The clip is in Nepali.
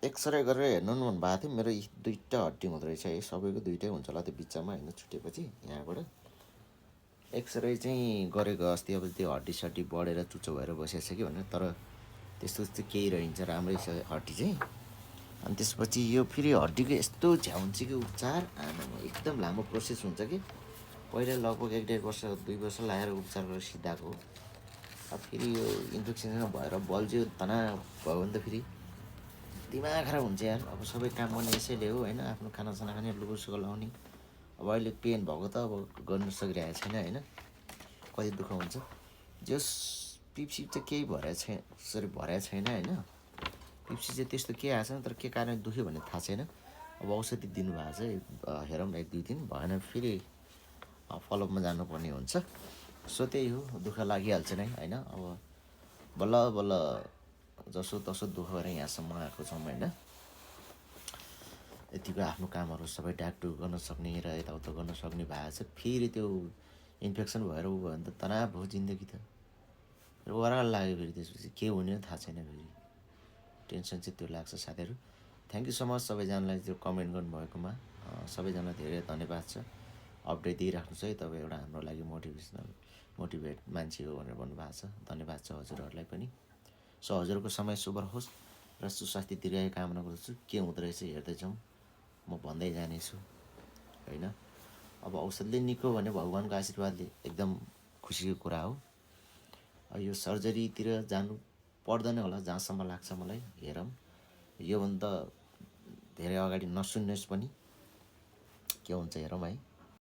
एक्सरे गरेर हेर्नु नि भन्नुभएको थियो मेरो दुईवटा हड्डी हुँदो रहेछ है सबैको दुइटै हुन्छ होला त्यो बिचमा होइन छुटेपछि यहाँबाट एक्सरे चाहिँ गरेको अस्ति अब त्यो हड्डी सड्डी बढेर चुच्चो भएर बसेको छ कि भनेर तर त्यस्तो त्यस्तो केही रहन्छ राम्रै छ हड्डी चाहिँ अनि त्यसपछि यो फेरि हड्डीको यस्तो झ्याउँछ कि उपचार एकदम लामो प्रोसेस हुन्छ कि पहिला लगभग 1.5 वर्ष 2 वर्ष लगाएर उपचार गरेर सिधाएको अब फेरि यो इन्फेक्सन भएर बल्झ्यो तनाव भयो भने त फेरि दिमाग खराब हुन्छ यार अब सबै काम गर्ने यसैले हो होइन आफ्नो खानासाना खाने लुगोसुगो लाउने अब अहिले पेन भएको त अब गर्नु सकिरहेको छैन होइन कति दुःख हुन्छ जस पिपसिप चाहिँ केही भरेको छैन सरी भरेको छैन होइन पिप्सी चाहिँ त्यस्तो केही आएको छैन तर के कारण दुख्यो भन्ने थाहा छैन अब औषधि दिनुभएको छ हेरौँ न 1-2 दिन भएन फेरि फलोअपमा जानुपर्ने हुन्छ सो त्यही हो दुःख लागिहाल्छ नै होइन अब बल्ल बल्ल जसो तसो दुःख गरेर यहाँसम्म आएको छौँ होइन यतिको आफ्नो कामहरू सबै डाकटुक गर्न सक्ने र यताउता गर्न सक्ने भएको छ फेरि त्यो इन्फेक्सन भएर उ भयो भने त तनाव भयो जिन्दगी त ओह्रालो लाग्यो फेरि त्यसपछि के हुने थाहा छैन फेरि टेन्सन चाहिँ त्यो लाग्छ साथीहरू थ्याङ्क यू सो मच सबैजनालाई त्यो कमेन्ट गर्नुभएकोमा सबैजना धेरै धन्यवाद छ अपडेट दिइराख्नु छ है तपाईँ एउटा हाम्रो लागि मोटिभेट मान्छे हो भनेर भन्नुभएको छ धन्यवाद छ हजुरहरूलाई पनि सो हजुरको समय शुभ होस् र सुस्वास्थ्य दीर्घायु कामना गर्दछु के हुँदो रहेछ हेर्दै जाउँ म भन्दै जानेछु होइन अब औषधले निको भने भगवान्को आशीर्वादले एकदम खुसीको कुरा हो यो सर्जरीतिर जानु पर्दैन होला जहाँसम्म लाग्छ मलाई हेरौँ योभन्दा धेरै अगाडि नसुन्नुहोस् पनि के हुन्छ हेरौँ है